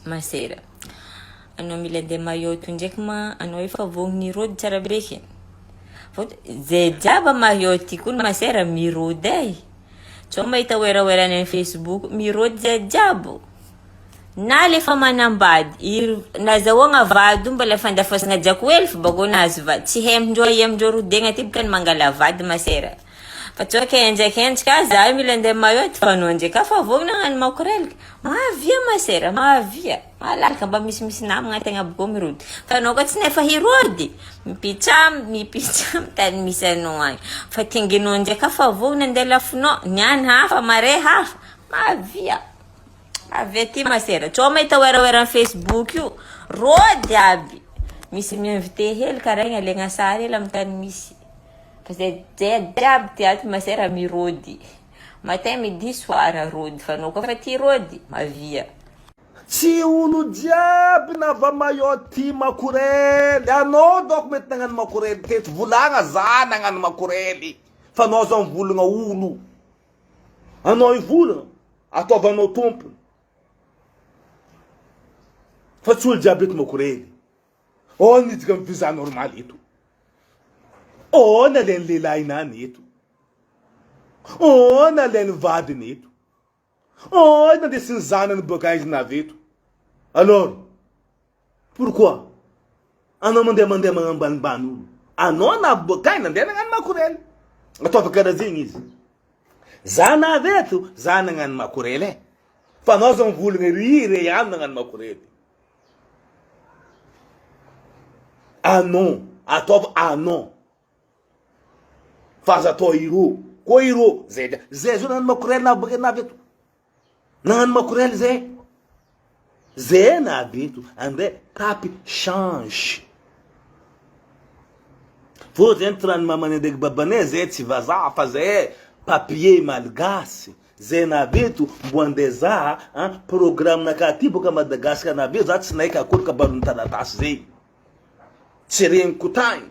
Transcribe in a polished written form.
Masera, anao mila andeha Mayotte ndraiky ma anao efa vognogny hirôdy tsara be ke? Fôtony zay jiaby à Mayotte koa masera mirôdy e! Tsao mahita werawera any amin'ny Facebook, mirôdy zay jiaby. Na le efa manambady, ir- nazahoagna vady io mbola fandafasagna jako hely fô bakeo nahazo vady, tsy hain-dreo aia amindreo rodegna aty bôka ny mangala vady masera. Fa tsy hoe kenjekenjeka za io mila andeha Mayotte fa anao ndraiky afa vonona hagnano makorelika. Mahavia masera, mahavia. Malalaka mba misimisy namagna tegna boko mirody. Fa anao koa tsy nefa hirody, mipitsa mipitsa amy tany misy anao agny. Fa tinginao ndraiky afa vonona andeha lafinao, niany hafa, mare hafa. Mahavia. Avy aty masera. Tsao mahita werawera am Facebook io. Rôdy aby. Misy mi-invité hely karaha igny alaigna sary hely amy tany misy. Fa zay zay jiaby ty ato masera mirôdy. Matin, midi, soir rôdy. Fa anao koa fa tia rôdy, mavia. Tsy olo jiaby nava Mayotte ty makorely anao dôko mety nagnano makorely teto volagna za nagnano makorely fa anao zao mivolagna olo anao hivolagna ataovanao tompony fa tsy olo jiaby eto makorely ô niditra amy visa normal eto ô nalainy lehilahy nany eto ô nalainy vadiny eto ô nandesiny zanany boaka aiza navy eto alors pourquoi anao mandeha mandeha magnambanimbany olo anao navy boaka aiza nandeha nagnano makorely ataovy karaha zegny izy za navy eto za nagnano makorely e fa anao zao mivolagna ry re ihany nagnano makorely Anon, ataovy anon. Fa aza atao iro. Koa iro, zay dra. Zay zao nagnano makorel na baka navy eto. Nagnano makorel zay. Zay navy eto. Andeha tapy change. Fô zay ny trano mamanay ndraiky babanay zay tsy vazaha fa zay papier malgasy. Zay navy eto mbo andeha za an programme nakahy aty boka Madagascar navy eto za tsy nahay kakory kabaron'ny taratasy zay. Tsy regniko tagny.